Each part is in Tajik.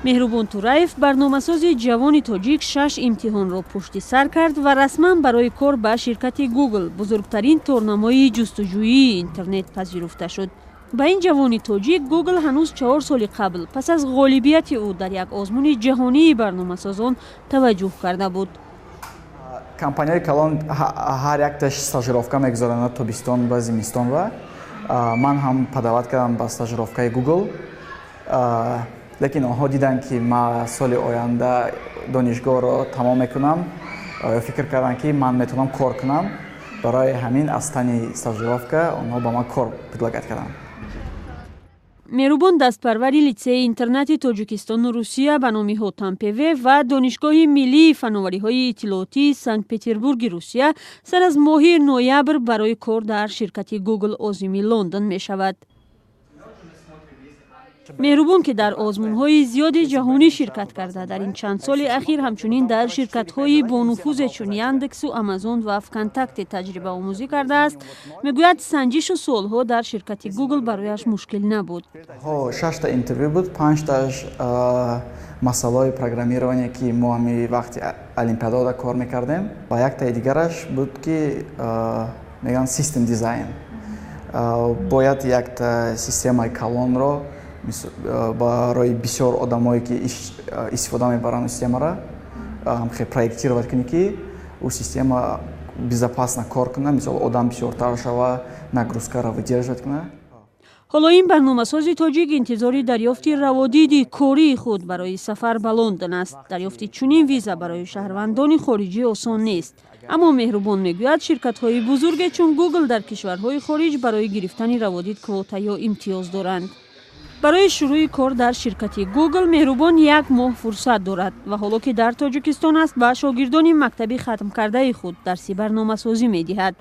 Меҳрубон Тураев, барномасози ҷавони тоҷик, шаш имтиҳонро пушти сар кард ва расман барои кор ба ширкати Гугл, бузургтарин торнамои ҷустуҷӯии интернет, пазируфта шуд. Ба ин ҷавони тоҷик Гугл ҳанӯз 4 соли қабл, пас аз ғолибияти ӯ дар як озмуни ҷаҳонии барномасозон, таваҷҷӯҳ карда буд. Компанияи калон ҳар якташ стажировка мегузаронад тобистон ва зимистон ва ман ҳам подавать кардам ба стажировкаи Гугл, лекин онҳо диданд, ки ман соли оянда донишгоҳро тамом мекунам, фикр карданд, ки ман метавонам кор кунам. Барои ҳамин аз тани стажировка онҳо ба ман кор предлагать карданд. Меҳрубон дастпарвари литсеи интернати Тоҷикистону Русия ба номи Ҳотам Певе ва Донишгоҳи миллии фановариҳои иттилоотии Санкт Петербурги Русия сар аз моҳи ноябр барои кор дар ширкати Гугл озими Лондон мешавад. Меҳрубон, ки дар озмунҳои зиёди ҷаҳонӣ ширкат карда, дар ин чанд соли ахир ҳамчунин дар ширкатҳои бонуфузе чун Яндексу, Амазон ва ВКонтакте таҷрибаомӯзӣ кардааст, мегӯяд, санҷишу суолҳо дар ширкати Гугл барояш мушкил набуд. Шашта интервю буд, панҷташ масъалаҳои программирование, ки мо ҳами вақти олимпиадода кор мекардем, ва яктаи дигараш буд, ки мегӯянд system design, бояд якта системаи калонро барои бисёр одамое, ки истифода мебаранд системаро, проектировать кунӣ, ки ӯ система безопасно кор кунад, мисол, одам бисёртар шава, нагрузкаро выдерживать кунад. Ҳоло ин барномасози тоҷик интизори дарёфти раводиди кории худ барои сафар ба Лондон аст. Дарёфти чунин виза барои шаҳрвандони хориҷӣ осон нест, аммо Меҳрубон мегӯяд, ширкатҳои бузурге чун Гугл дар кишварҳои хориҷ барои гирифтани раводид квота ё имтиёз доранд. Барои шурӯи кор дар ширкати Гугл Меҳрубон як моҳ фурсат дорад ва ҳоло ки дар Тоҷикистон аст, ба шогирдони мактаби хатмкардаи худ дарси барномасозӣ медиҳад.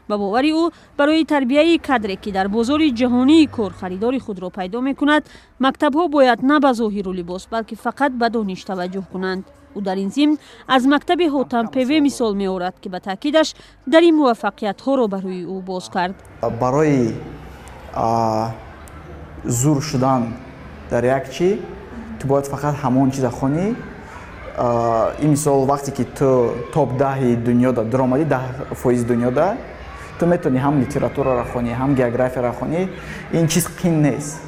Ба бовари ӯ, барои тарбияи кадре, ки дар бозори ҷаҳонии кор харидори худро пайдо мекунад, мактабҳо бояд на ба зоҳиру либос, балки фақат ба дониш таваҷҷӯҳ кунанд. Ӯ дар ин зимн аз мактаби Ҳотам Певе мисол меорад, ки ба таъкидаш дари муваффақиятҳоро барои ӯ боз кард. Барои зур шудан дар як чӣ ту бояд фақат ҳамон чиза хонӣ. Ин мисол, вақте ки ту топ 10-и дунёда дуромадӣ, 10% дунёда, ту метавонӣ ҳам литератураро хонӣ, ҳам географияро хонӣ, ин чиз қин нест.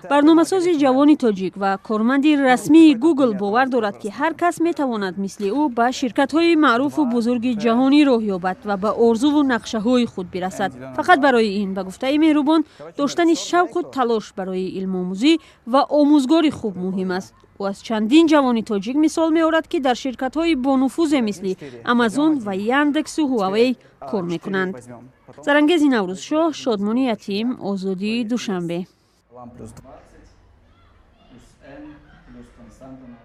Барномасози ҷавони тоҷик ва корманди расмии Гугл бовар дорад, ки ҳар кас метавонад мисли ӯ ба ширкатҳои маъруфу бузурги ҷаҳонӣ роҳ ёбад ва ба орзуву нақшаҳои худ бирасад. Фақат барои ин, ба гуфтаи Меҳрубон, доштани шавқу талош барои илмомӯзӣ ва омӯзгори хуб муҳим аст. Ӯ аз чандин ҷавони тоҷик мисол меорад, ки дар ширкатҳои бонуфузе мисли Амазон ва Яндексу Ҳуавей кор мекунанд. Зарангези Наврӯзшоҳ, Шодмони Ятим, Озодӣ, Душанбе. Плюс 20 плюс n плюс константа.